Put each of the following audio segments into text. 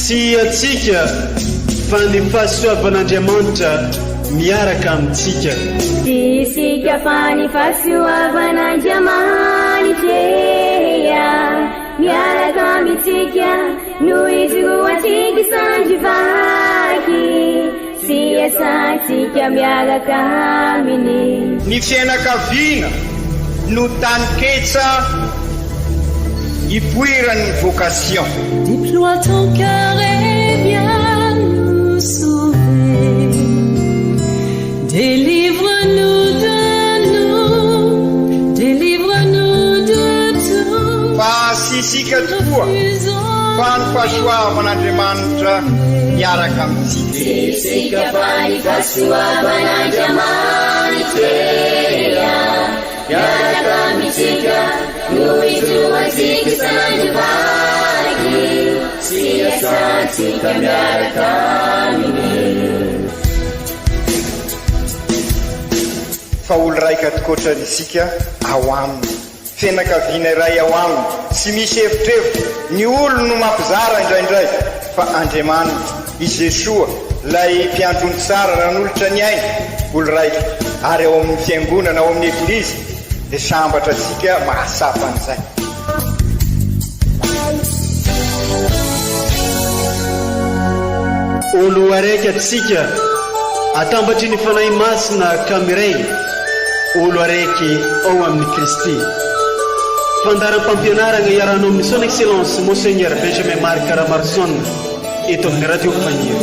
Tsy antsika fa ny fahasoavan'Andriamanitra miaraka amintsika. Tsy isika fa ny fahasoavan'Andriamanitra miaraka amintsika no ijoroantsika sandry vaky sy iasantsika miaraka aminy. Ny fiainakaviana no taninketsa ipoiran'ny vocation. Déploie ton cœur et viens nous sauver. Délivre-nous de nous, délivre-nous de tout. Fa tsy isika tokoa fa ny fahasoavan'Andriamanitra miaraka amintsika. Tsy isika fa ny fahasoavan'Andriamanitra miaraka amintsika no ijoroantsika sandry vaky sy iasantsika miaraka aminy. Fa olo raika tokoatrany isika ao aminy. Fianakaviana iray ao aminy, tsy misy evitrevitra, ny olony no mampizara indraindray, fa Andriamanitra, i Jesoa, ilay Mpiandry ondry tsara nanolotra ny ainy, olo raika, ary ao amin'ny Fiangonana, ao amin'ny Eglizy, dia sambatra antsika mahatsapa an'izay. Olo araiky atsika, atambatry ny Fanahy Masina ka miray, olo araiky ao amin'i Kristy. Fandaharam-pampianaragna iarahanao amin'ny Son Excellence Monseigneur Benjamin Marc Ramaroson eto amin'ny Radio Fagniry.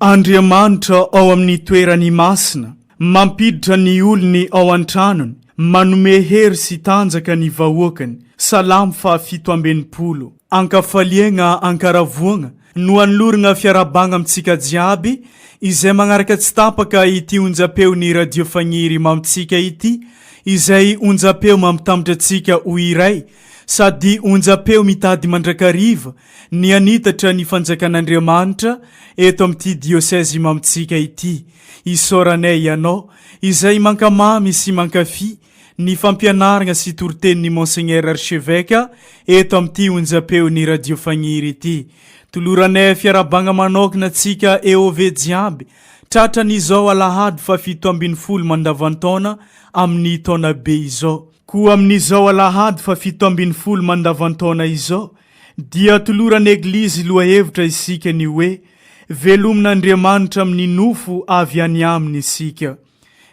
Andriamanitra ao amin'ny toerany masina, mampiditra ny olony ao an-tranony, manome hery sy tanjaka ny vahoakany. Salamo faha 67. Ankafaliagna ankaravoagna no anoloragna fiarahabagna amintsika jiaby izay magnaraka tsy tapaka ity onjam-peon'ny Radio Fagniry mamintsika ity, izay onjam-peo mampitambatra antsika ho iray sady onjam-peo mitady mandrakariva ny hanitatra ny fanjakan'Andriamanitra eto amin'ity diosèzy mamintsika ity. Isaoranay ianao izay mankamamy sy mankafy ny fampianaragna sy toritenin'i Monseigneur Archevêque eto amin'ity onjam-peon'ny Radio Fagniry ity. Toloranay fiarahabagna manokana antsika EOV jiaby tratran'izao alahady faha 17 mandavantaona amin'ny taona be izao. Koa amin'izao alahady faha 17 mandavantaona izao dia toloran'ny Eglizy lohahevitra isika ny hoe velomin'Andriamanitra amin'ny nofo avy any aminy isika.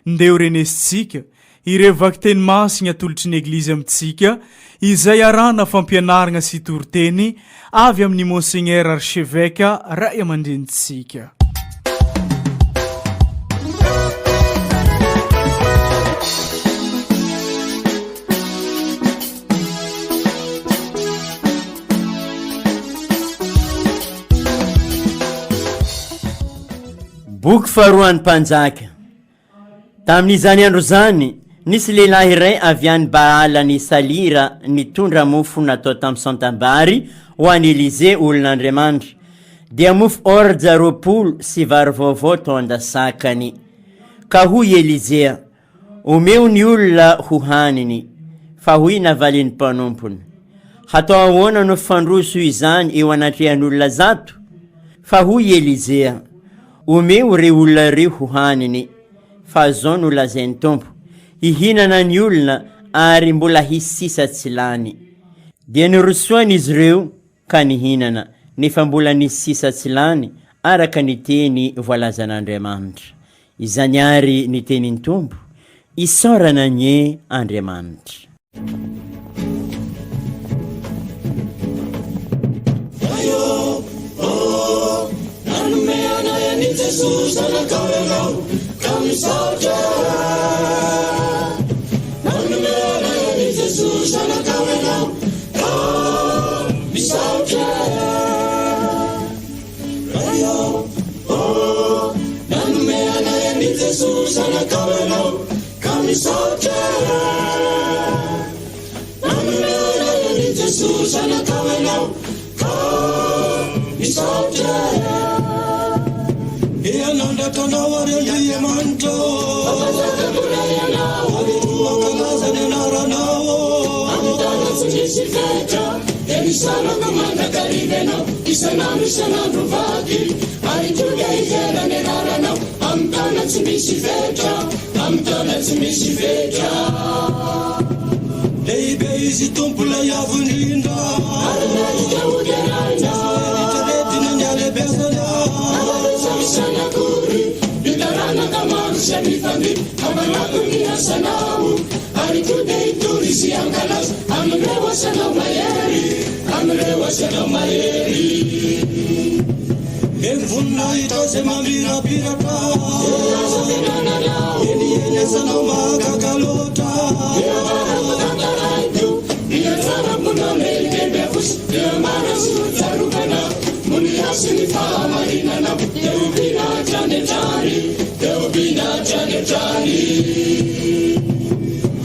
Ndeha ho renesintsika ireo vakiteny masina atolotry ny Eglizy amintsika izay arahana fampianarana sy toriteny avy amin'ny Monseigneur Archevêque ray aman-drenintsika. Boky faharoan'ny Mpanjaka. Tamin'izany andro izany, nisy lehilahy iray avy any Baalan'i Salira nitondra mofo natao tamin'ny santam-bary ho an'i Elize olon'Andriamanitra, dia mofo ôrja 20 sy vary vaovao tao an-dasakany. Ka hoy i Elizea, Omeo ny olona ho haniny. Fa hoy navalin'ny mpanompony, Hatao ahoana no fandroso izany eo anatrehan'olona 100? Fa hoy i Elizea, Omeo ireo olona ireo ho haniny, fa izao no lazain'ny Tompo, Hihinana ny olona ary mbola hisy sisa tsy lany. Dia nirosoany izy ireo ka nihinana, nefa mbola nisy sisa tsy lany, araka ny teny voalazan'Andriamanitra. Izany àry ny tenin'ny Tompo, isaorana anie Andriamanitra. Jesoa Zanakao Ianao ka misaotra e. E hanandratra Anao ary Andriamanitra ô. Fa mpanjaka mbola Ianao. Ary koa hankalaza ny anaranao ô. Amin'ny taona tsy misy fetra dia misaorako mandrakariva Ianao isan'andro isan'andro vaky ary koa dia hidera ny anaranao amin'ny taona tsy misy fetra. Amin'ny taona tsy misy fetra. Lehibe Izy Tompo Ilay Avo Indrindra. Ary mendrika ho deraina. Tsy azo eritreretina ny halehibeazany. Afa-tsy misana akory ny taranaka maro izay mifandimby hamanako ny asanao. Ary koa dia hitory sy hankalaza amin'ireo asanao mahery, amin'ireo asanao mahery. Eny voninahitra izay mamirapiratra. Dia aza vendrana anao. Eny eny asanao mahagaga loatra. Dia ambarako tantaraiko ny hatsaram-ponao lehibe be vosa. Dia ambara sy ho tsarovana moa ny hasy ny fahamarinanao. Dia hobiana hatrany hatrany, dia hobiana hatrany hatrany.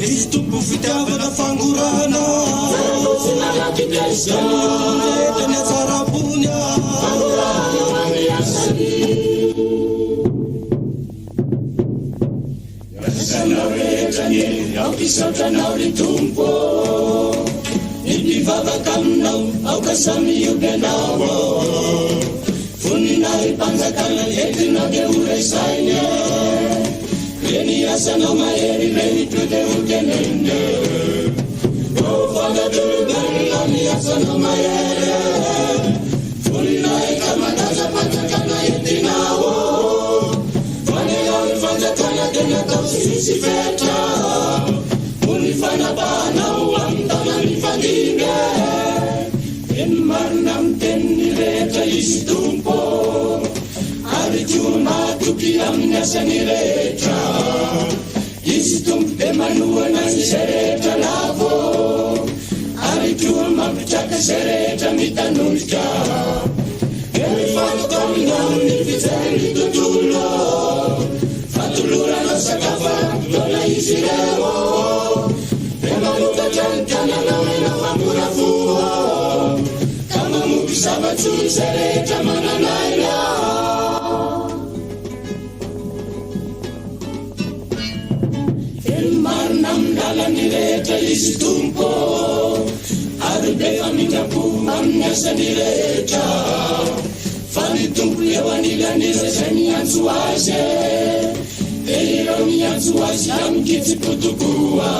Izy Tompo fitiavana fangorahana. Tsara fo tsy malaky tezitra. Rehetra ny hatsaram-pony. Fangorahana ho an'ny asany. Ny asanao rehetra anie aoka hisaotra Anao ry Tompo ô. Ny mpivavaka aminao aoka samy hioby Anao ô. Voninahi-panjakana entinao dia ho resaina e. Reny asanao mahery reny to dia ho tenenina e. Ho fantatr'olombelona ny asanao mahery e. Voninahitra aman-danja-panjakana entinao ô. Fa ny anao ny fanjakana dia natao tsy hisy fetra. Ho ny fanapahanao amin'ny taona mifandimby e. Teny marina amin'ny teniny rehetra Izy Tompo ary koa mahatoky amin'ny asany rehetra. Izy Tompo dia manohana izay rehetra lavo ary koa mampitraka izay rehetra mitanondrika. Dia mifantoka aminao ny fijery ny tontolo fa toloranao sakafo ara-potoana izy ireo. Dia manokatra ny tananao ianao hamora fo Ka mamoky zava-tsoa izay rehetra manana aina. Teny marina amin'ny lalany rehetra Izy Tompo Ary be famindram-po amin'ny asany rehetra. Fa ny Tompo eo anilan'ireo izay miantso Azy, dia ireo miantso Azy amin-kitsim-po tokoa.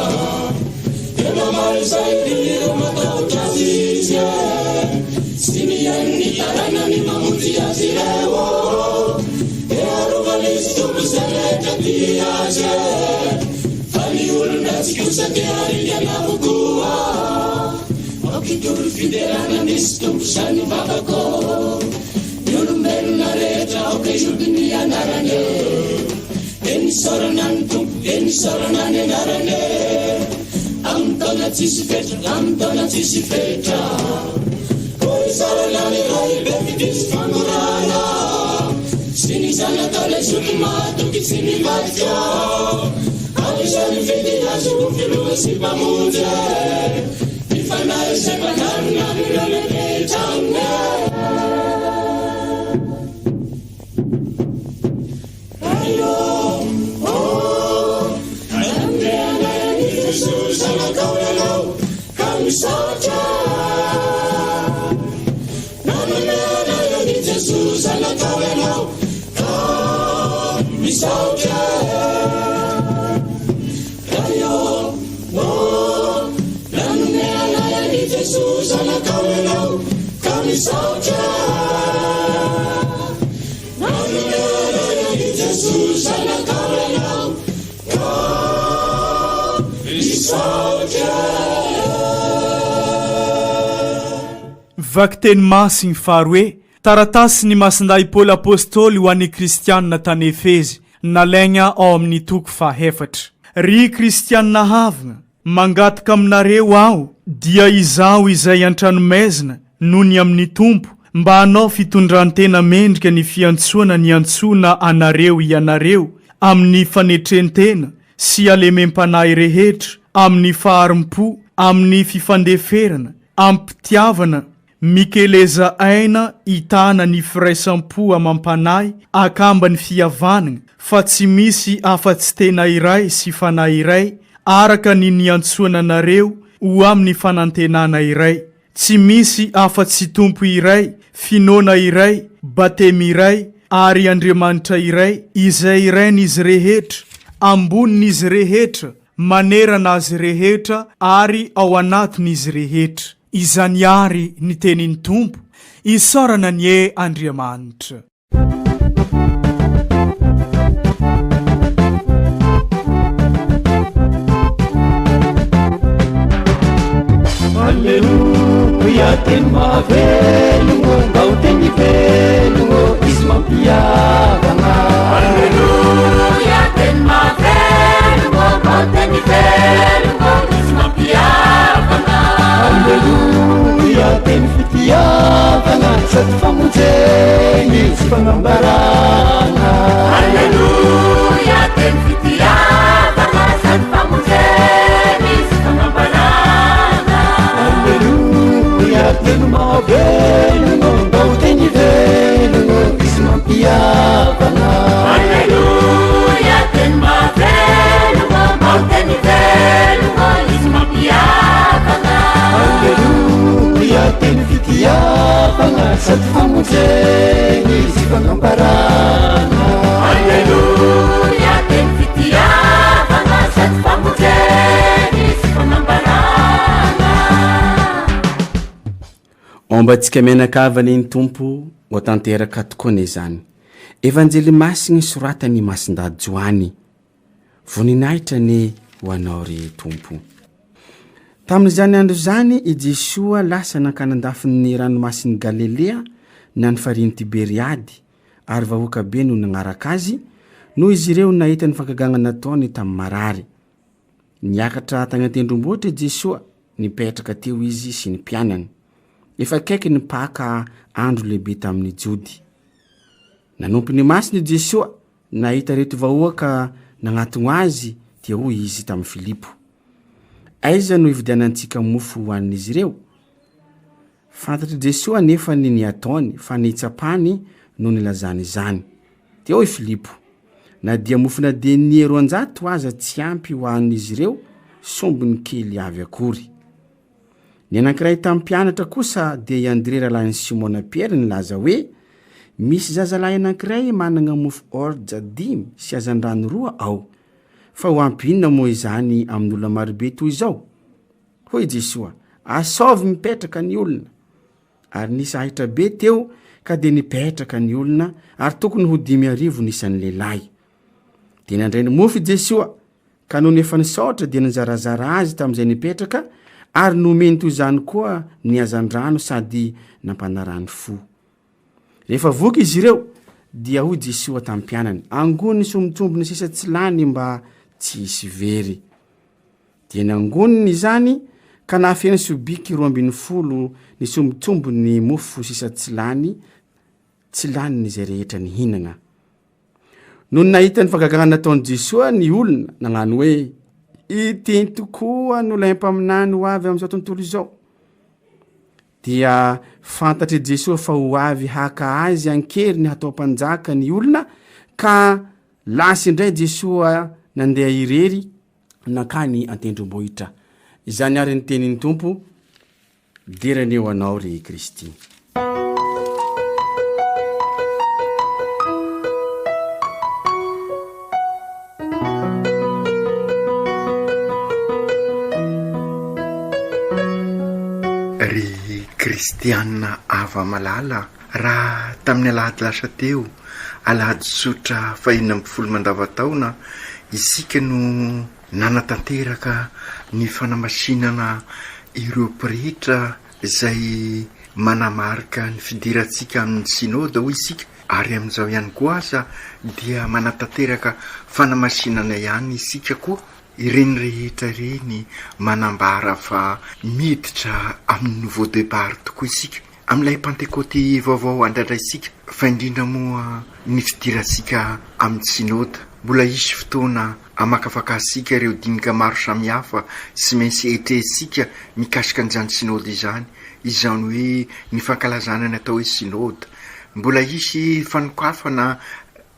Dia mamaly izay irin'ireo matahotra Azy Izy, sy mihaino ny tarainany mamonjy azy ireo. Dia arovan'izy Tompo izay rehetra tia Azy, fa ny olon-dratsy kosa dia haringana avokoa. Aoka hitory fiderana nisy Tompo izany vavako Ny olombelona rehetra aoka hioby ny anarany e Dia nisaorana ny Tompo dia nisaorana ny anarany e Amin'ny taona tsisy fetra amin'ny taona tsisy fetra Koa isaorana ny Ray be fitia sy fangorahana Sy ny Zanaka ilay zoky mahatoky tsy mivadika Ary izay nifidy Azy ho Filoha sy Mpamonjy e Ny fanahy izay mpanarina amin'ireo miantehitra aminy e. Ray ô, ô, nanome anay an'i Jesoa Zanakao Ianao ka misaotra. Nanome anay an'i Jesoa Zanakao Ianao ka misaotra. Ray ô, ô, nanome anay an'i Jesoa Zanakao Ianao ka misaotra. Nanome anay an'i Jesoa Zanakao Ianao ka misaotra. Vakiteny Masiny faharoe, Taratasin'i Masindahy Paoly Apostoly ho an'ny Kristianina tany Efezy, nalaigna ao amin'ny toko fahefatra. Ry Kristianina havagna, mangataka aminareo aho, dia izaho izay an-tranomaizina noho ny amin'ny Tompo, mba hanao fitondran-tena mendrika ny fiantsoana niantsoana anareo ianareo, amin'ny fanetren-tena sy halemem-panahy rehetra, amin'ny faharim-po, amin'ny fifandeferana, Am-pitiavana, mikeleza aina hitana ny firaisam-po amam-panahy akamban'ny fihavanana, fa tsy misy afa-tsy tena iray sy fanahy iray, araka ny niantsoana anareo ho amin'ny fanantenana iray. Tsy misy afa-tsy Tompo iray, finoana iray, batemy iray, ary Andriamanitra iray, izay Rain'izy rehetra, ambonin'izy rehetra, manerana azy rehetra ary ao anatin'izy rehetra. Izany àry ny tenin'ny Tompo, isaorana anie Andriamanitra. Aleloia, teny mahavelogno, mba ho teny velogno, izy mampihavagna. Aleloia, teny mahavelogno, mba ho teny velogno, izy mampihavagna. Aleloia, teny fitiavagna, sady famonjegny sy fagnambaragna. Aleloia, teny fitiavagna, sady famonjegny sy fagnambaragna. Aleloia, teny mahavelogno, mba ho teny velogno, izy mampihavagna. Aleloia, teny mahavelogno, mba ho teny velogno, izy mampihavagna. Aleloia, teny fitiavagna, sady famonjegny sy fagnambaragna. Aleloia, teny fitiavagna, sady famonjegny sy fagnambaragna. Ombantsika mianakavy anie ny Tompo ho tanteraka tokoa anie izany. Evanjely Masigny soratany i Masindahy Joany. Voninahitra anie ho Anao ry Tompo. Tamin'izany andro izany i Jesoa lasa nankany an-dafin'ny ranomasin'i Galilea na ny farihin'i Tiberiady, ary vahoaka be no nagnaraka Azy, noho izy ireo nahita ny fankagagna nataony tamin'ny marary. Niakatra tany an-tendrombohitra i Jesoa, nipetraka teo Izy sy ny mpianany. Efa akaiky ny Paka andro lehibe tamin'ny Jody. Nanompo ny masony i Jesoa, Nahita ireto vahoaka nagnatogno azy, dia hoy izy tamin'i Filipo, Aiza no hividianantsika mofo hohanin'izy ireo? Fantatr'i Jesoa anefa ny niataony, fa ny tsapany no nilazany izany. Dia hoy Filipo, Na dia mofona denie 200 aza tsy ampy ho an'izy ireo, sombiny kely avy akory. Ny anankiray tamin'ny mpianatra kosa dia i Andrea rahalahin'i Simona Piera nilaza hoe, Misy zazalahy anankiray manana mofo orja dimy sy hazandrano roa ao, fa ho ampy inona moa izany amin'olona marobe toy izao? Hoy i Jesoa, Asaovy mipetraka ny olona. Ary nisy ahitra be teo, ka dia nipetraka ny olona, ary tokony ho 5000 ny isan'ny lehilahy. Dia nandray ny mofo i Jesoa, Ka nony efa nisaotra dia nizarazara azy tamin'izay nipetraka ary nomeny toy izany koa ny hazandrano sady nampanarany fo. Rehefa voky izy ireo, dia hoy Jesoa tamin'ny mpianany, Angony ny sombintsombiny sisa tsy lany mba tsy hisy very. Dia nangoniny izany ka nahafeno sobiky 12 ny sombintsombiny mofo sisa tsy lany, tsy lanin'izay rehetra nihinana. Nony nahita ny fagagana nataon'i Jesoa ny olona, nagnano hoe, Ity tokoa no ilay mpaminany ho avy amin'izao tontolo izao. Dia fantatr'i Jesoa fa ho avy haka azy an-keriny hatao mpanjaka ny olona, ka lasa indray Jesoa nandeha irery nankany an-tendrombohitra. Izany àry ny tenin'ny Tompo. Dera anie ho Anao ry Kristy. Ry kristiana hava-malala, raha tamin'ny alahady lasa teo, alahady tsotra fahenina ambin'ny folo mandavantaona, isika no Nanatanteraka ny fanamasinana ireo pretra izay manamarika ny fidirantsika amin'ny Synoda hoy isika, ary amin'izao ihany koa aza dia manatanteraka fanamasinana ihany isika koa. Ireny rehetra ireny manambara fa miditra amin'ny nouveau départ tokoa isika, amin'ilay Pantekôty vaovao andraindraintsika, fa indrindra moa ny fidirantsika amin'ny Synoda. Mbola hisy fotoana hamakafakansika ireo dinika maro samihafa tsy maintsy etrehintsika mikasika an'izany Synoda izany, izany hoe ny fankalazana ny atao hoe Synoda. Mbola hisy fanokafana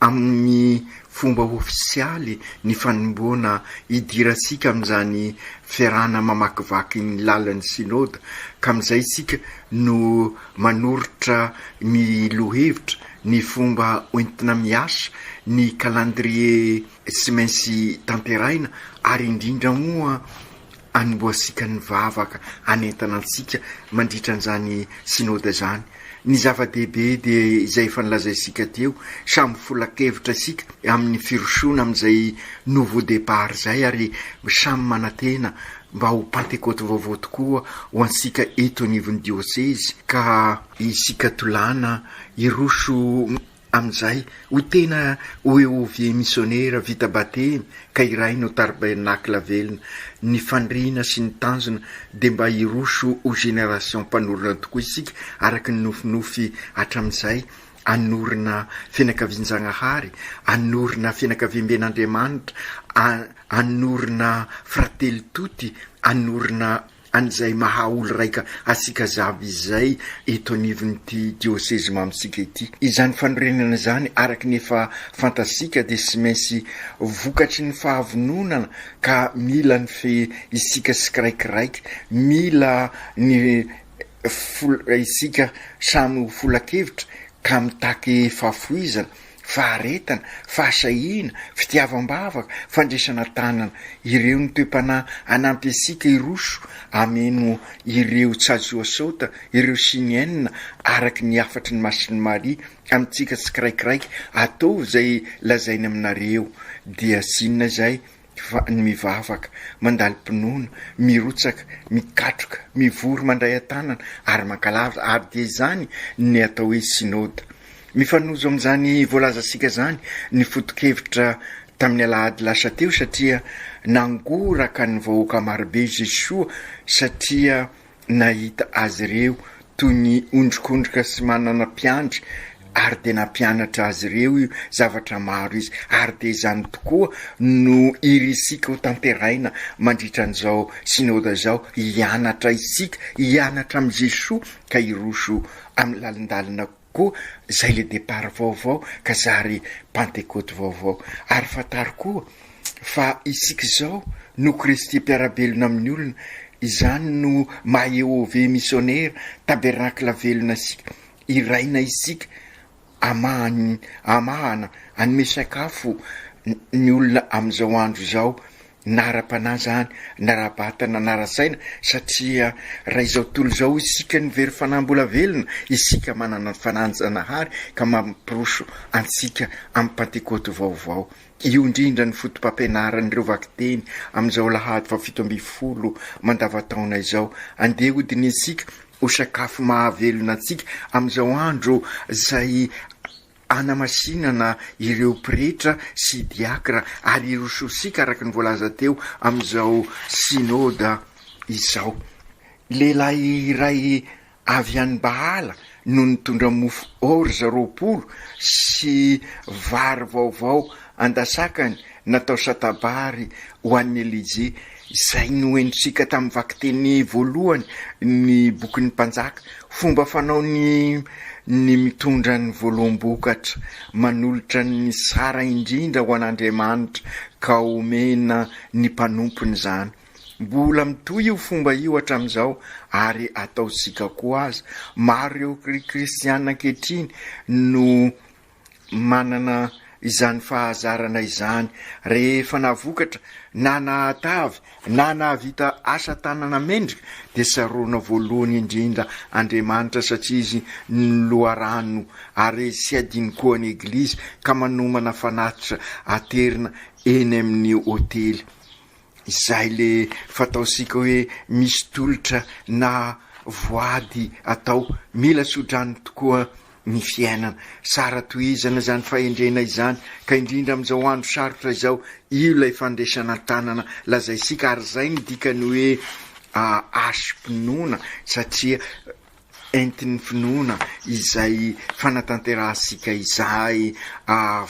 amin'ny fomba ofisialy ny fanomboana hidirantsika amin'izany fiarahana mamakivaky ny lalan'ny Synoda, ka amin'izay isika no manoritra ny lohevitra, ny fomba hoentina miasa, ny calendrier tsy maintsy tanterahina ary indrindra moa anombohantsika ny vavaka hanentana antsika mandritra an'izany Synoda izany. Ny zava-dehibe dia izay efa nolazaintsika teo, samy fola-kevitra isika amin'ny firosoana amin'izay nouveau départ izay ary samy manantena mba ho Pantekoty vaovao tokoa ho antsika eto anivon'ny diosezy ka isika tolàna hiroso Amin'izay, ho tena OEOV misionera vita batemy ka iray no tarbernakla velona. Ny faniriana sy ny tanjona dia mba hiroso ho génération mpanorina tokoa isika araka ny nofinofy hatramin'izay, hanorina fianakavian-Jagnahary, hanorina fianakaviamben'Andriamanitra, hanorina fratelli tutti, hanorina an'izay maha olo-raika antsika zavy izay eto anivon'ity diosezy mamintsika ity. Izany fanorenana izany, araka ny efa fantatsika, dia tsy maintsy vokatry ny fahavononana ka mila ny fe isika tsikiraikiraiky, mila ny isika samy ho fola-kevitra ka mitaky fahafoizana, faharetana, fahasahiana, fitiavam-bavaka, fandraisana tanana. Ireo ny toe-panahy hanampy antsika hiroso hameno ireo Tsazoasota, ireo Sinienina, araka ny hafatry ny Masin'i Maria amintsika tsikiraikiraiky, Ataovy izay lazainy aminareo, dia tsy inona izay fa ny mivavaka, mandalim-pinoana, mirotsaka, mikatroka, mivory mandray an-tanana ary mankalaza, ary dia izany ny atao hoe Synoda. Mifanojo amin'izany voalazantsika izany ny foto-kevitra tamin'ny alahady lasa teo satria nangoraka ny vahoaka marobe i Jesoa satria nahita azy ireo toy ny ondrikondrika sy manana mpiandry ary dia nampianatra azy ireo io zavatra maro izy ary dia izany tokoa no irisika ho tanteraina mandritra an'izao synoda izao hianatra isika hianatra amin'i Jesoa ka hiroso amin'ny lalindalina koa izay le départ vaovao ka zary pantekoty vaovao ary fantaro koa fa isika izao no Kristy mpiara-belona amin'ny olona izany no maha EOV misionera tabernacle velona isika iraina isika amahany amahana hanome sakafo ny olona amin'izao andro izao na ara-panahy izany, na ara-batana, na ara-tsaina, satria raha izao tontolo izao isika no very fanahy mbola velona, isika manana ny fanahin-janahary ka mampiroso antsika amin'ny Pantekoty vaovao. Io indrindra ny foto-pampianaran'ireo vakiteny amin'izao alahady faha-17 mandavantaona izao. Andeha hodinihintsika ho sakafo mahavelona antsika amin'izao andro izay hanamasinana ireo pretra sy diakra ary hirosoantsika araka ny voalaza teo amin'izao synoda izao. Lehilahy iray avy any Bahala no nitondra mofo orza 20 sy vary vaovao an-dasakany natao satabary ho an'i Elijia, izay nohenotsika tamin'ny vakiteny voalohany ny bokin'ny Mpanjaka. Fomba fanao ny ny mitondra ny voaloham-bokatra, manolotra ny tsara indrindra ho an'Andriamanitra ka omena ny mpanompony izany. Mbola mitohy io fomba io hatramin'izao ary ataontsika koa aza. Maro ireo kristiana ankehitriny no manana izany fahazarana izany rehefa nahavokatra na nahatavy na nahavita asa tanana mendrika dia tsaroana voalohany indrindra Andriamanitra satria Izy no loharano ary tsy adino koa ny Eglizy ka manomana fanatitra aterina eny amin'ny ôtely. Izay le fataontsika hoe misy tolotra na voady atao. Mila tsodrano tokoa ny fiainana. Tsara tohizana izany fahendrena izany ka indrindra amin'izao andro sarotra izao, io ilay fandraisana an-tanana lazaintsika ary izay no dikan'ny hoe hasim-pinoana satria. entin'ny finoana izay fanatanterahantsika izay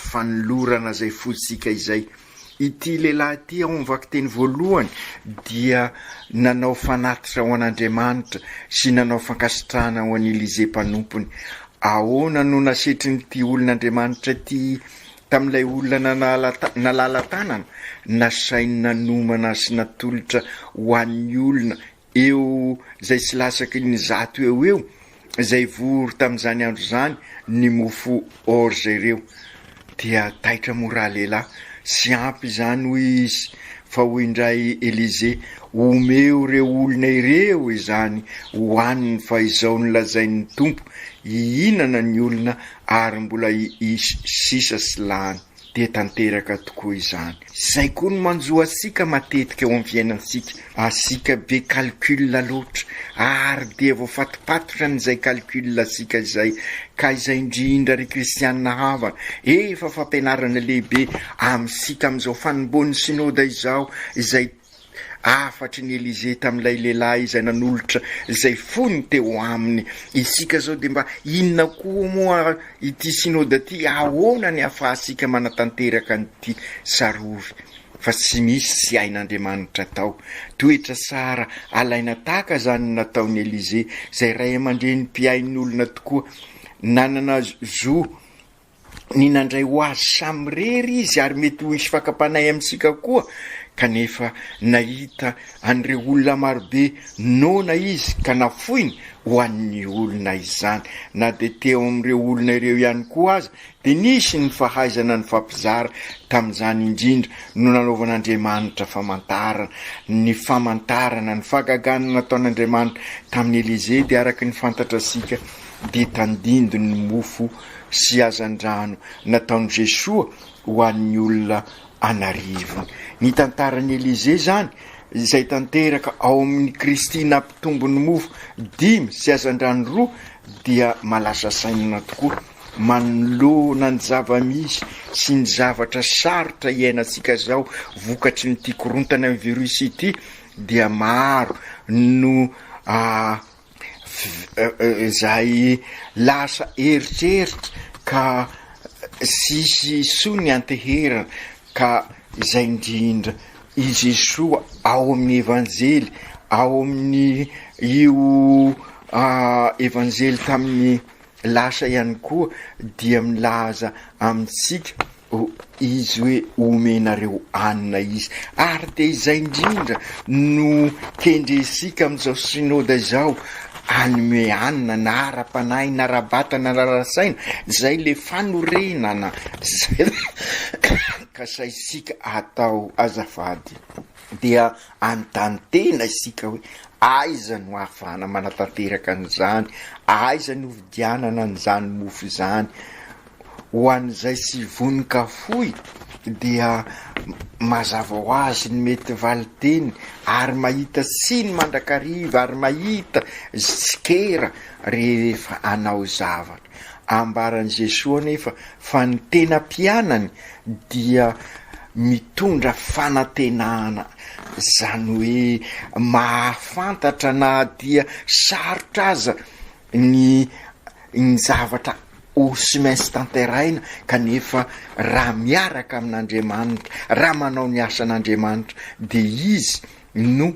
fanolorana izay fontsika izay. Ity lehilahy ity ao amin'ny vakiteny voalohany dia nanao fanatitra ho an'Andriamanitra sy nanao fankasitrahana ho an'i Elise mpanompony. Ahoana no nasetrin'ity olon'Andriamanitra ity tamin'ilay olona nalala-tanana? Nasainy nanomana sy natolotra ho an'ny olona eo izay tsy latsaky ny zato eo ho eo izay vory tamin'izany andro izany ny mofo orge ireo. Dia taitra moa ralehilahy, tsy ampy izany hoy izy, fa hoy indray Elysée, omeo ireo olona ireo izany hohaniny fa izao no lazain'ny Tompo, hihinana ny olona ary mbola hisy sisa sy lany. Dia tanteraka tokoa izany. Izay koa no manjo antsika matetika eo amin'ny fiainantsika. Asika be calcul loatra ary dia voafatopatotra an'izay calcul antsika izay. Ka izay indrindra ry kristianina havana, efa fampianarana lehibe amintsika amin'izao fanombohan'ny synoda izao izay Hafatry ny Elysée tamin'ilay lehilahy izay nanolotra izay fony teo aminy. Isika izao dia mba inona koa moa ity Synoda ity? Ahoana ny ahafahantsika manatanteraka an'ity tsarovy fa tsy misy tsy hain'Andriamanitra atao? Toetra tsara alaina tahaka izany no nataon'i Elysée, izay ray aman-dreny mpihain'olona tokoa, nanana zo ny nandray ho azy samirery izy ary mety ho hisy fakam-panahy amintsika koa, kanefa nahita an'ireo olona marobe noana izy ka nafoiny ho an'ny olona izany. Na dia teo amin'ireo olona ireo ihany koa aza dia nisy ny fahaizana nifampizara, tamin'izany indrindra no nanaovan'Andriamanitra famantarana. Ny famantarana, ny fahagagana nataon'Andriamanitra tamin'i Elysée dia araka ny fantatrasika dia tandindon'ny mofo sy hazandrano nataon'i Jesoa ho an'ny olona an'arivony. Ny tantaran'i Elysée izany, izay tanteraka ao amin'i Kristy nampitombo ny mofo dimy sy hazandrano roa, dia mahalasa saina tokoa manoloana ny zava-misy sy ny zavatra sarotra iainantsika izao vokatry ny ity korontana amin'ny virus ity, dia maro no izay lasa eritreritra ka tsisy soa ny anteherana ka izay indrindra i Jesoa ao amin'ny Evanjely ao amin'ny io Evanjely tamin'ny lasa ihany koa dia milaza amintsika Izy hoe omenareo hanina izy. Ary dia izay indrindra no kendrentsika amin'izao synoda izao, hanome hanina na ara-panahy na ara-batana na ara-tsaina, izay le fanorenana izay kasaintsika atao azafady. Dia anontany tena isika hoe aiza no ahafahana manatanteraka an'izany, aiza no hividianana an'izany mofo izany. Ho an'izay tsy vonon-kafoy dia mazava ho azy ny mety valin-teny ary mahita tsiny mandrakariva ary mahita tsikera rehefa hanao zavatra. Ambaran'i Jesoa anefa fa ny tena mpianany dia mitondra fanantenana, izany hoe mahafantatra na dia sarotra aza ny ny zavatra ho tsy maintsy tanteraina kanefa raha miaraka amin'Andriamanitra, raha manao ny asan'Andriamanitra dia Izy no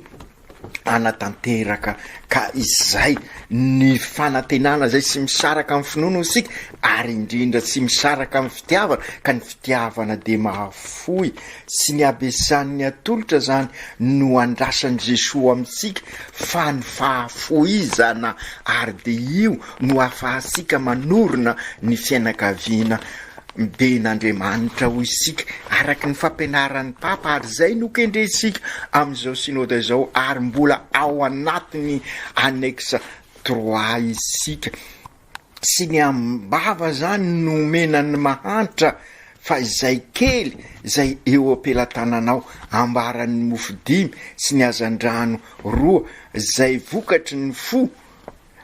hanatanteraka ka izay ny fanantenana izay tsy misaraka amin'ny finoana hoy isika ary indrindra tsy misaraka amin'ny fitiavana ka ny fitiavana dia mahafoy Tsy ny habesan'ny atolotra izany no andrasan'i Jesoa amintsika fa ny fahafoizana ary dia io no ahafahantsika manorina ny fiainakaviana ben'Andriamanitra hoy isika araka ny fampianaran'ny Papa ary izay no kendrentsika amin'izao Synoda izao ary mbola ao anatin'ny annexe trois isika. Tsy ny am-bava zany no omena ny mahantra fa izay kely izay eo am-pelatananao, ambaran'ny mofo dimy sy ny hazandrano roa izay vokatry ny fo,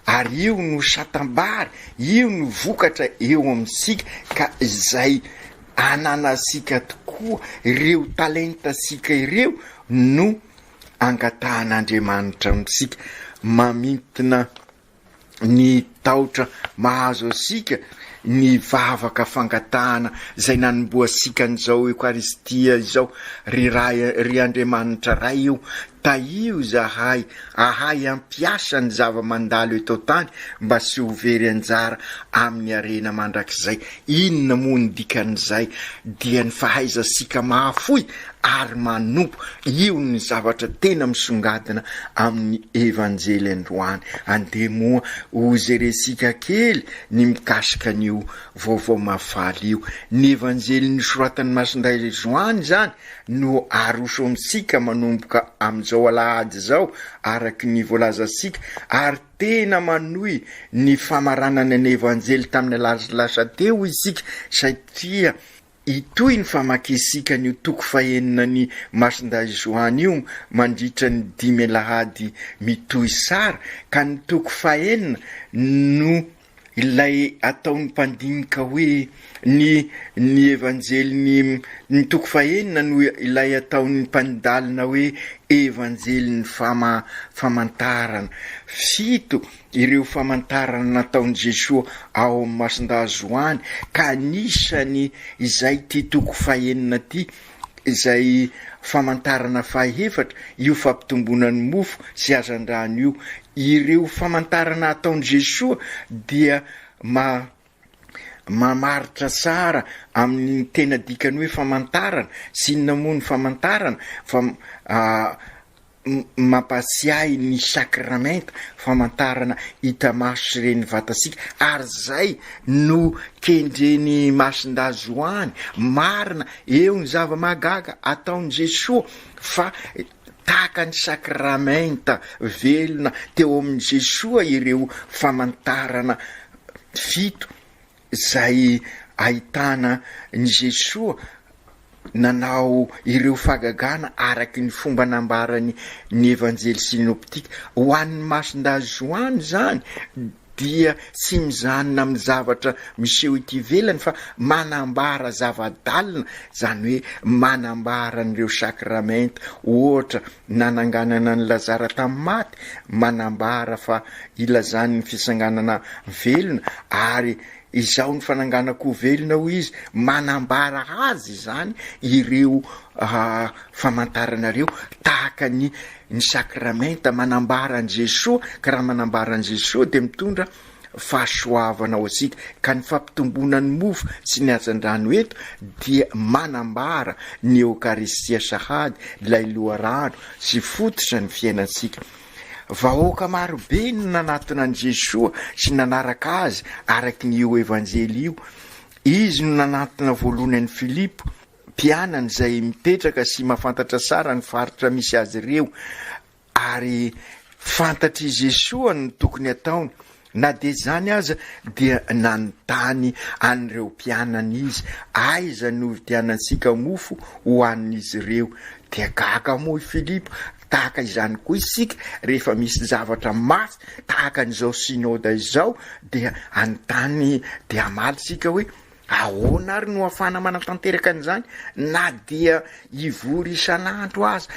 ary io no satam-bary, io no vokatra eo amintsika ka izay ananantsika tokoa ireo talentantsika ireo no angatahan'Andriamanitra amintsika, mamintina. Ny tahotra mahazo antsika, ny vavaka fangatahana izay nanombohantsika an'izao Eokaristia izao, Ry Ray, ry Andriamanitra Ray o, tahio izahay ahay hampiasa ny zava-mandalo eto an-tany mba tsy ho very anjara amin'ny harena mandrakizay. Inona moa ny dikan'izay? Dia ny fahaizantsika mahafoy ary manompo. Io ny zavatra tena misongadina amin'ny Evanjely androany. Andeha moa ho jerentsika kely ny mikasika an'io vaovao mahafaly io. Ny Evanjely nosoratan'i Masindahy Joany izany no aroso amintsika manomboka amin'izao alahady izao araka ny voalazantsika ary tena manohy ny famaranana ny Evanjely tamin'ny alahady lasa teo isika satria Hitohy ny famakiantsika an'io toko fahenina ny Masindahy Joany io mandritra ny dimy alahady mitohy sara, ka ny toko fahenina no ilay ataon'ny mpandinika hoe ny ny Evanjelin'ny ny toko fahenina no ilay ataon'ny mpandalina hoe Evanjelin'ny fama famantarana. Fito ireo famantarana nataon'i Jesoa ao amin'ny Masindahy Joany ka anisany izay ity toko fahenina ity izay famantarana fahefatra io fampitomboana ny mofo sy hazandrano io. Ireo famantarana ataon'i Jesoa dia ma mamaritra tsara amin'ny tena dikany hoe famantarana sy inona moa ny famantarana fa mampahatsiahy ny sakramenta, famantarana hita maso sy ren'ny vatantsika, ary zay no kendren'i Masindahy Joany, marina eo ny zava-mahagaga ataon'i Jesoa fa tahaka ny sakramenta velona teo amin'i Jesoa ireo famantarana fito izay ahitana an'i Jesoa nanao ireo fahagagana araky ny fomba nambarany ny Evanjely Synoptika. Ho an'ny Masindahy Joany izany dia tsy mizanona amin'ny zavatra miseho ety ivelany fa manambara zava-dalina, izany hoe manambara an'ireo sakramenta, ohatra nananganana an'i Lazara tamin'ny maty, manambara fa ilazany ny fitsanganana velona ary Izaho ny fananganako ho velona hoy izy, manambara azy izany ireo famantarana ireo tahaka ny ny sakramenta manambara an'i Jesoa, ka raha manambara an'i Jesoa dia mitondra fahasoavana ho antsika, ka ny fampitomboana ny mofo sy ny hazandrano eto dia manambara ny Eokaristia sahady, ilay loharano sy fototra ny fiainantsika. Vahoaka marobe no nanatona an'i Jesoa sy nanaraka Azy araka ny io Evanjely io. Izy no nanantona voalohany an'i Filipo, mpianany izay mipetraka sy mahafantatra tsara ny faritra misy azy ireo, ary fantatr'i Jesoa ny tokony hataony. Na dia izany aza dia nanontany an'ireo mpianany izy, Aiza no hividianantsika mofo hohanin'izy ireo? Dia gaga moa i Filipo. Tahaka izany koa isika, rehefa misy zavatra mafy tahaka an'izao synoda izao, dia hanontany dia hamaly isika hoe, Ahoana ary no ahafahana manatanteraka an'izany na dia hivory isan'andro aza?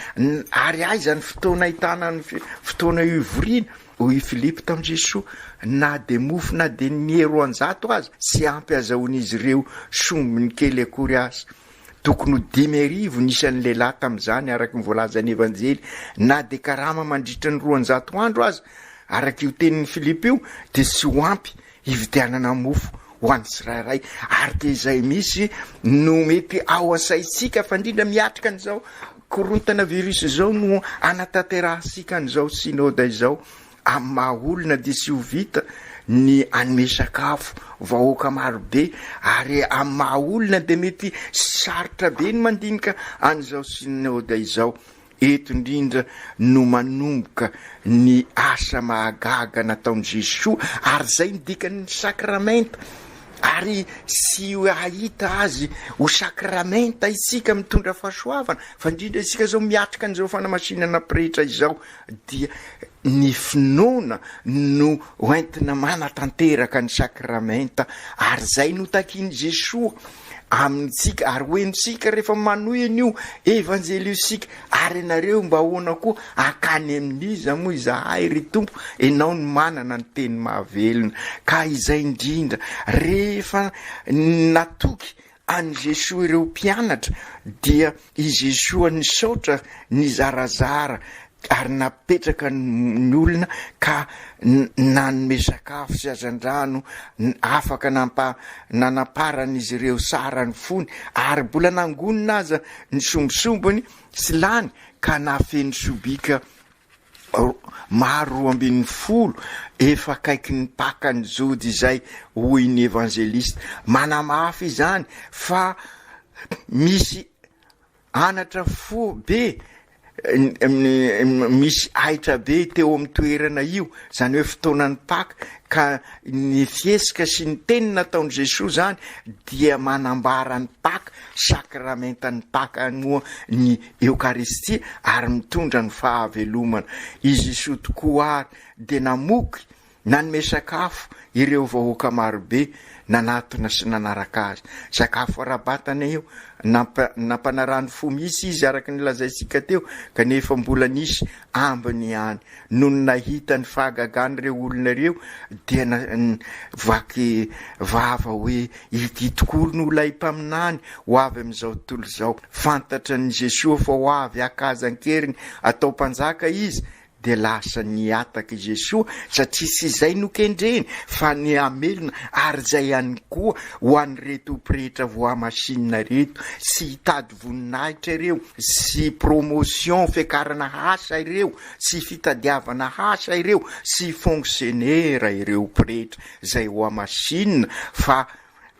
Ary aiza ny fotoana ahitana ny fotoana hivoriana? Hoy i Filipo tamin'i Jesoa, Na dia mofo na dia ny 200 aza tsy ampy azahoan'izy ireo sombiny kely akory aza. Tokony ho 5000 ny isan'ny lehilahy tamin'izany araka ny voalazan'ny Evanjely. Na dia karama mandritra ny 200 andro aza, araka io tenin'i Filipo io, dia tsy ho ampy hividianana mofo ho an'ny tsirairay ary dia izay misy no mety ao an-tsaintsika fa indrindra miatrika an'izao korontana virus izao no anatanterahantsika an'izao synoda izao amin'ny maha olona dia tsy ho vita ny hanome sakafo vahoaka marobe ary amin'ny maha olona dia mety sarotra be ny mandinika an'izao synoda izao Eto indrindra no manomboka ny asa mahagaga nataon'i Jesoa, ary izay ny dikan'ny sakramenta. Ary tsy hahita azy ho sakramenta isika mitondra fahasoavana, fa indrindra isika izao miatrika an'izao fanamasinana pretra izao, dia ny finoana no hoentina manatanteraka ny sakramenta, ary izay no takian'i Jesoa. amintsika ary ho henontsika rehefa manohy an'io Evanjely io isika, ary ianareo mba ahoana koa, hankany amin'iza moa izahay ry Tompo, Ianao no manana ny teny mahavelona, ka izay indrindra, rehefa natoky an'i Jesoa ireo mpianatra dia i Jesoa nisaotra nizarazara ary napetraka ny olona ka nanome sakafo sy hazandrano afaka nampa nanamparan'izy ireo sara ny fony ary mbola nangonina aza ny sombisombiny sy lany ka nahafeno sobika maro 12 efa akaiky ny Pakan'ny Jody izay hoy ny evanjelista. Manamafy izany fa misy anatra fo be misy ahitra be teo amin'ny toerana io, izany hoe fotoanan'ny Paka, ka ny fihetsika sy ny teny nataon'i Jesoa izany dia manambara ny Paka, sakramentan'ny Paka moa ny Eokaristia ary mitondra ny fahavelomana. I Jesoa tokoa ary dia namoky, nanome sakafo ireo vahoaka marobe nanatona sy nanaraka Azy. Sakafo ara-batana io, nampanarahany fo mihitsy Izy araka ny lazaintsika teo, kanefa mbola nisy ambiny ihany. Nony nahita ny fahagagan'ireo olona ireo dia vaky vava hoe, Ity tokoa no ilay mpaminany ho avy amin'izao tontolo izao. Fantatra an'i Jesoa fa ho avy haka azy an-keriny atao mpanjaka izy, dia lasa nihataka i Jesoa satria tsy izay no kendreny fa ny hamelona ary izay ihany koa ho an'ireto pretra voamasinina ireto tsy hitady voninahitra ireo, sy promotion fiakarana asa ireo, sy fitadiavana asa ireo, sy fonctionnaire ireo pretra izay hohamasinina fa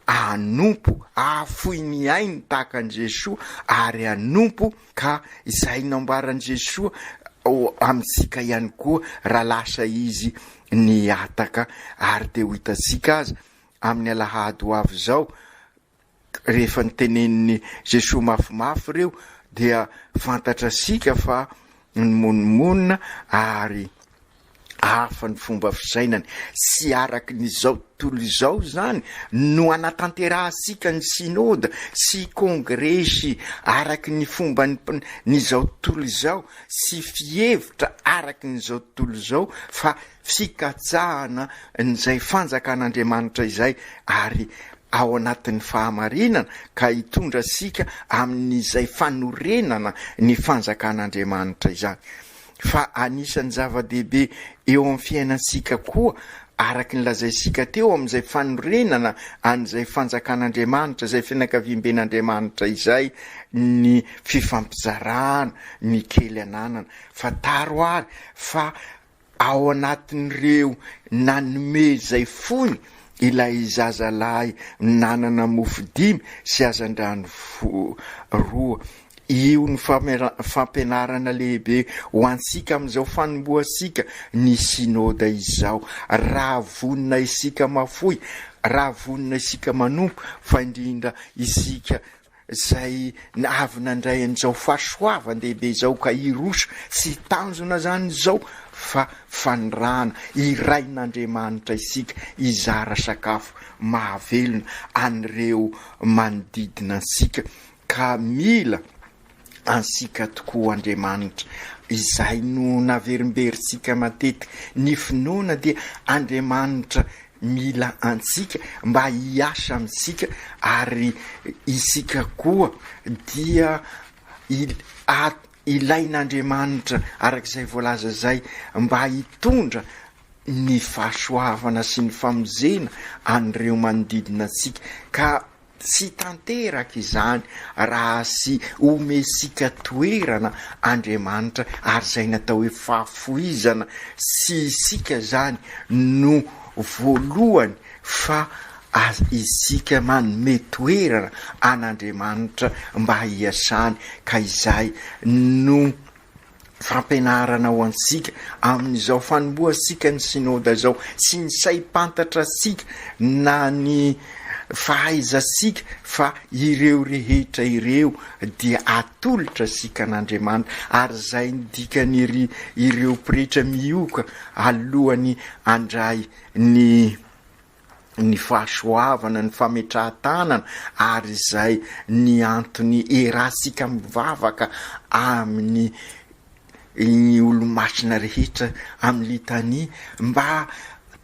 hanompo, hahafoy ny ainy tahaka an'i Jesoa ary hanompo ka izay nambaran'i Jesoa amintsika ihany koa raha lasa izy nihataka ary dia ho hitantsika aza amin'ny alahady ho avy izao rehefa notenenin'i Jesoa mafimafy ireo dia fantatrasika fa nimonomonona ary hafa ny fomba fisainany. Tsy araky ny izao tontolo izao izany no anatanterahantsika ny synoda sy kongresy araky ny fomban'ny izao tontolo izao sy fihevitra araky ny izao tontolo izao fa fikatsahana an'izay fanjakan'Andriamanitra izay ary ao anatin'ny fahamarinana ka hitondra antsika amin'izay fanorenana ny fanjakan'Andriamanitra izany. Fa anisan'ny zava-dehibe eo amin'ny fiainantsika koa, araka ny lazaintsika teo, amin'izay fanorenana an'izay fanjakan'Andriamanitra, izay fianakaviamben'Andriamanitra izay, ny fifampizarana ny kely ananana. Fantaro àry fa Ao anatin'ireo nanome izay fony ilay zazalahy nanana mofo dimy sy hazandrano roa. Io no fampianarana lehibe ho antsika amin'izao fanombohantsika ny Synoda izao. Raha vonona isika mafoy, raha vonona isika manompo, fa indrindra isika izay avy nandray an'izao fahasoavan-dehibe izao ka hiroso, tsy tanjona izany izao fa fanirahana, irain'Andriamanitra isika hizara sakafo mahavelona an'ireo manodidina antsika ka mila antsika tokoa Andriamanitra. Izay no naverimberintsika matetika, ny finoana dia Andriamanitra mila antsika mba hiasa amintsika ary isika koa dia ilain'Andriamanitra araka izay voalaza izay mba hitondra ny fahasoavana sy ny famonjena an'ireo manodidina antsika ka Tsy tanteraka izany raha tsy omentsika toerana Andriamanitra ary izay natao hoe fahafoizana, tsy isika izany no voalohany fa isika manome toerana an'Andriamanitra mba hiasany ka izay no fampianarana ho antsika amin'izao fanombohantsika ny synoda izao, tsy ny saim-pantatra antsika na ny fahaizantsika fa ireo rehetra ireo dia atolotra antsika an'Andriamanitra ary izay ny dikan'iry ireo pretra mihoka alohan'ny handray ny. ny fahasoavana, ny fametrahan-tanana ary izay ny antony iarahantsika mivavaka amin'ny ny olomasina rehetra amin'ny litania mba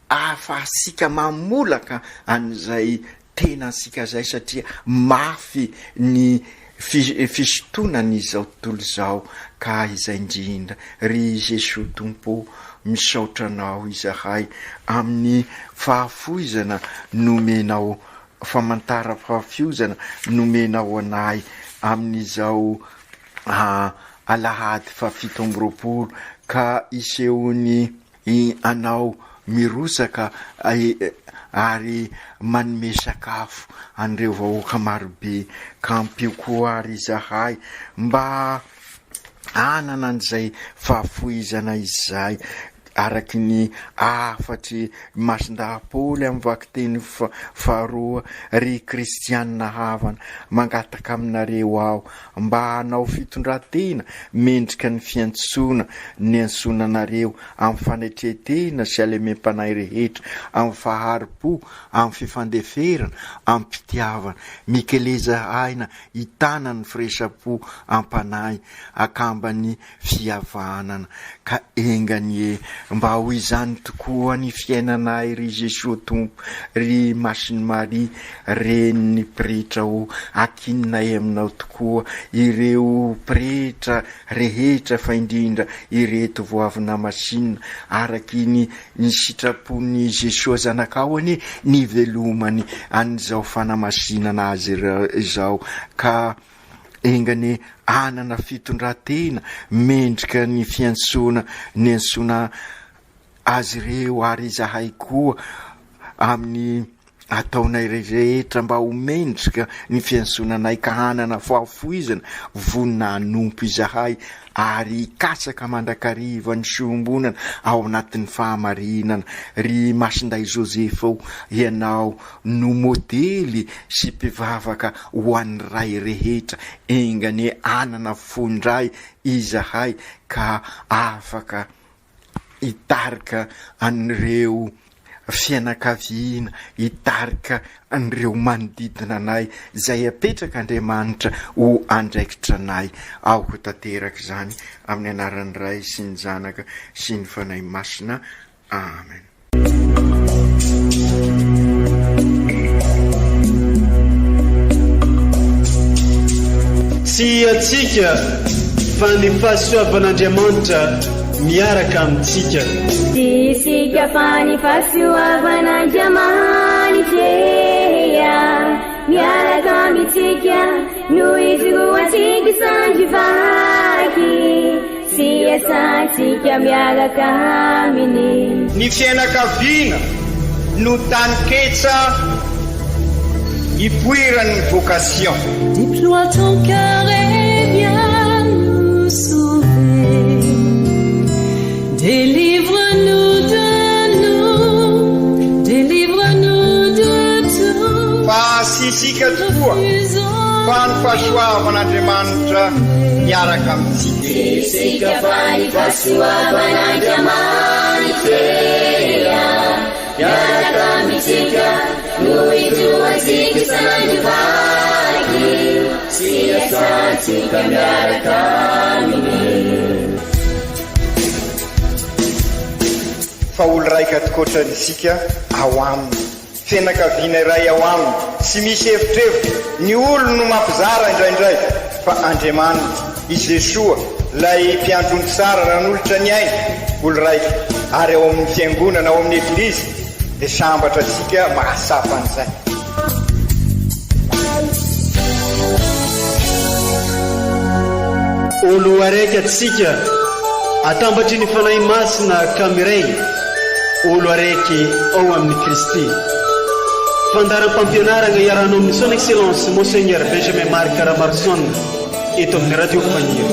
ahafahantsika mamolaka an'izay tenantsika izay satria mafy ny fisintonana izao tontolo izao ka izay indrindra ry Jesoa Tompo ô misaotra Anao izahay amin'ny fahafoizana nomenao famantaram-pahafiozana nomenao anay amin'izao alahady fahafito amby 20 ka isehoan'ny Anao mirotsaka ary manome sakafo an'ireo vahoaka marobe ka ampio koa ary izahay mba hanana an'izay fahafoizana izay araky ny hafatry Masindahy Paoly amin'ny vakiteny faharoa, Ry kristianina havana, mangataka aminareo aho mba hanao fitondran-tena mendrika ny fiantsoana niantsoana anareo amin'ny fanetren-tena sy halemem-panahy rehetra, amin'ny fahari-po, amin'ny fifandeferana, amim-pitiavana. Mikeleza aina hitana ny firaisam-po am-panahy akamban'ny fihavanana. Ka enga anie mba ho izany tokoa ny fiainanay ry Jesoa Tompo, ry Masin'i Maria Renin'ny pretra ô, ankininay aminao tokoa ireo pretra rehetra fa indrindra ireto vao avy namasinina araky ny ny sitrapon'i Jesoa Zanakao anie ny hivelomany an'izao fanamasinana azy izao ka Enga anie hanana fitondran-tena mendrika ny fiantsoana niantsoana azy ireo ary izahay koa amin'ny ataonay rehetra mba ho mendrika ny fiantsoana anay ka hanana fahafoizana vonona hanompo izahay ary hikatsaka mandrakariva ny fiombonana ao anatin'ny fahamarinana. Ry Masindahy Josefa o, ianao no modely sy mpivavaka ho an'ny ray rehetra, enga anie hanana fo indray izahay ka afaka hitarika an'ireo fianakaviana, hitarika an'ireo manodidina anay izay apetrak'Andriamanitra ho andraikitra anay. Aoka ho tanteraka izany amin'ny anaran'ny Ray sy ny Zanaka sy ny Fanahy Masina. Amen. Tsy antsika fa ny fahasoavan'Andriamanitra miaraka amintsika. Tsy isika fa ny fahasoavan'Andriamanitra miaraka amintsika no ijoroantsika sandry vaky. Sy iasantsika miaraka aminy. Ny fiainakaviana no taninketsa ipoiran'ny vocation. Déploie ton cœur et viens nous sauver. Délivre-nous de nous, délivre-nous de tout. Fa tsy isika tokoa fa ny fahasoavan'Andriamanitra miaraka amintsika. Tsy isika fa ny fahasoavan'Andriamanitra miaraka amintsika no ijoroantsika isan'andro vaky sy iasantsika miaraka aminy. Fa olo raika tokoatra isika ao aminy. Fianakaviana iray ao aminy, tsy misy evitrevitra, ny olony no mampizara indraindray, fa Andriamanitra, i Jesoa, ilay Mpiandry ondry tsara nanolotra ny ainy, olo raika, ary ao amin'ny Fiangonana, ao amin'ny Eglizy, dia sambatra isika mahatsapa an'izay. Olo araiky atsika atambatry ny Fanahy Masina ka miray olo araiky ao amin'i Kristy. Fandaharam-pampianaragna iarahanao amin'ny Son Excellence Monseigneur Benjamin Marc Ramaroson eto amin'ny Radio Fagniry.